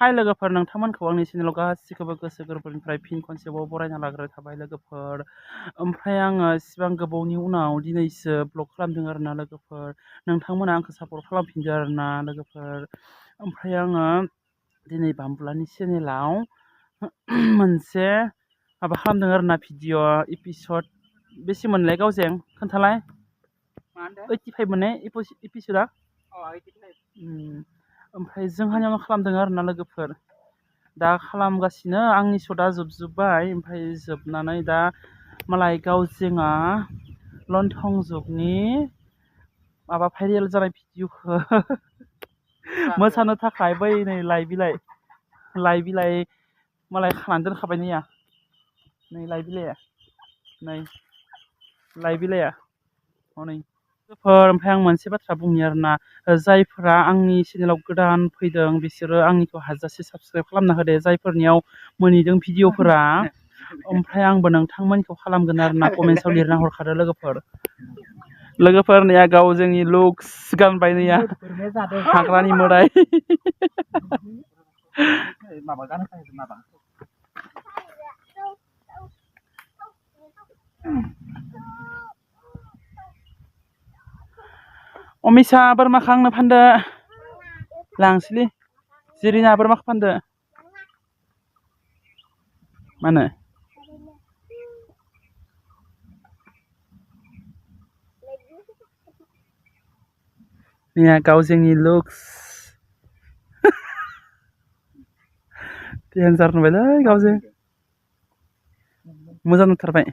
हाय लोगोफोर नोंथांमोनखौ आंनि चेनेलाव गासिखौबो गोसो गोरबोनिफ्राय फिन खनसेबाव बरायना लाग्रोनाय थाबाय लोगोफोर ओमफ्राय आङो इसिबां गोबावनि उनाव दिनैसो ब्लग खालामदों आरोना लोगोफोर नोंथांमोना आंखौ सापर्ट खालामफिनदो आरोना लोगोफोर ओमफ्राय आङो दिनै बामबुलानि चेनेलाव मोनसे माबा खालामदों आरोना भिडिअ एपिसड बेसे मोनलाय गावजें खोन्थालाय मा होनदों 85 मोननाय एपिसडा 85 ओमफ्राय जोंहानियावनो खालामदों आरोना लोगोफोर दा खालामगासिनो आंनि सटआ जोबजोब्बाय ओमफ्राय जोबनानै दा मालाय गावजेङा लन्थं जुगनि माबा भाइरेल जानाय भिडिअखौ मोसानो थाखाय बै नै लाइ बिलाइ मालाय खानानै दोनखाबाय नैया नै लाइ बिलाइया हनै ओमफ्राय आं मोनसे बाथ्रा बुंनि आरोना जायफोरा आंनि चेनेलाव गोदान फैदों बिसोरो आंनिखौ हाजासे साबस्क्राइब खालामना होदो जायफोरनियाव मोनहैदों भिडिअफोरा ओमफ्राय आंबो नोंथांमोनखौ खालामगोन आरोना कमेन्ट्सआव लिरना हरखादो लोगोफोर नैया गाव जोंनि लुक्स गानबाय नैया हाग्रानि मोदाय माबा गानहोखायो माबा अमिसा बोरमाखौ आंनो फानदो लांसैलै जिरिना बोरमाखौ फानदो मानो नैया गाव जोंनि लुक्स डेन्जार नुबायलै गावजों मोजां नुथारबाय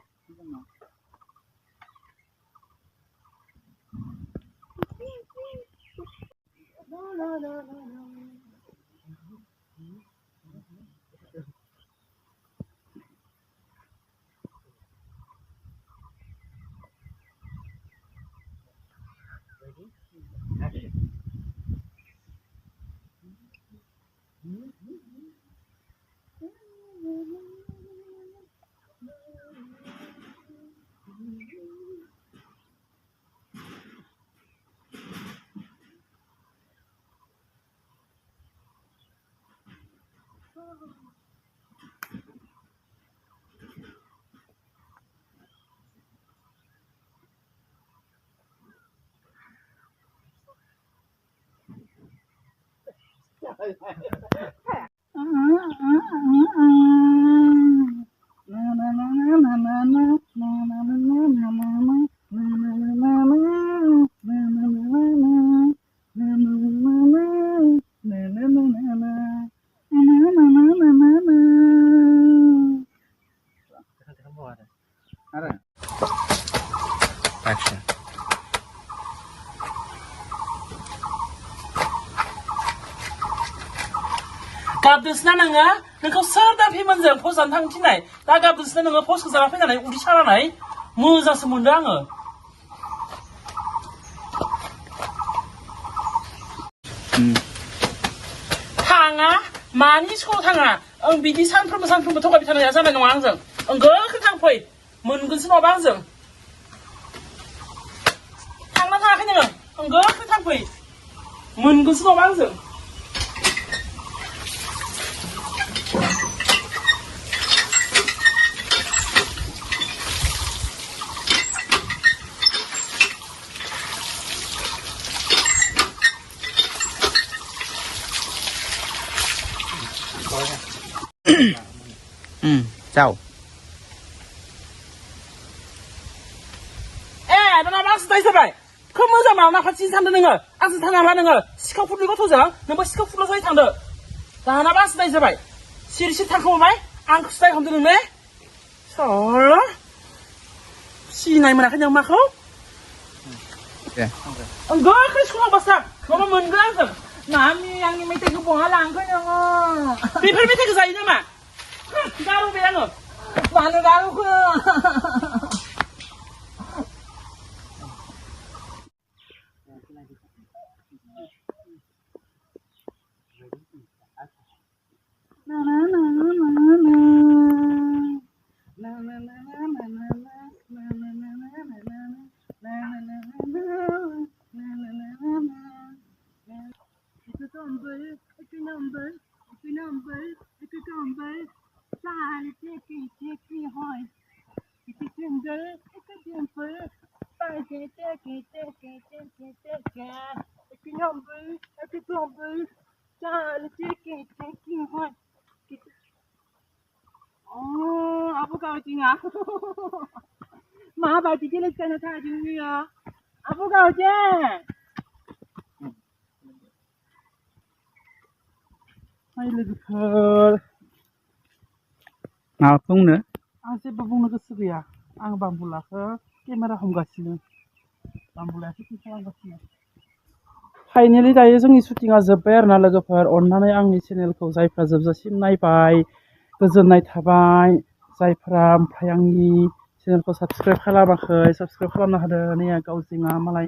Action. गाबदोंसोना नोङो नोंखौ सोर दा फिमोनजों पस्ट जानो थांनो थिननाय दा गाबदोंसोना नोङो पस्टखौ जाना फैनानै उदै सानानै मोजांसो मोनदों आङो थाङा मानि स्कुलाव थाङा आं बिदि सानफ्रोमबो थगायबाय थानाया जानाय नङा आंजों आं गोख्रै थांफै मोनगोनसो नङाबा आंजों थांना थाङाखै नोङो आं गोख्रै थांफै मोनगोनसो नङाबा आंजों Chào. Nana मा सिदाय जाबाय खो मोजां मावना खाथिनि थांदो नोङो आंजों थांनांला नोङो सिखाव फुरलि गथ'जों नोंबो सिखाव फुरल' जायो थांदो दाना मा सिदाय जाबाय सिरि थांखोमाबाय आंखौ सिदाय खालामदो नों ने सर सिनाय मोनाखै नों माखौ आं गोख्रै स्कुलाव बासा नङाबा मोनगोन आंजों मामि आंनि मेथाइखौ बहा लांखो नोङो बेफोर मेथाइखौ जायो नामा गार'बाय आङो मानो गार'खो จ้าเลยเก่งห้อยอ๋ออาบุกาจริงอ่ะมาบาจิเลยกันท่าจริงอ่ะอาบุกาเจ้ให้लोगोफोर मा बुंनो आं जेबो बुंनो गोसो गैया आं बाम्बुलाखौ केमेरा हमगासिनो बाम्बुलायासो कि खालामगासिनो फाइनालि दायो जोंनि शुटिंआ जोब्बाय आरोना लोगोफोर अन्नानै आंनि चेनेलखौ जायफ्रा जोबजासिम नायबाय गोजोननाय थाबाय जायफ्रा ओमफ्राय आंनि चेनेलखौ साबस्क्राइब खालामाखै साबस्क्राइब खालामना होदो नै गावजिङा मालाय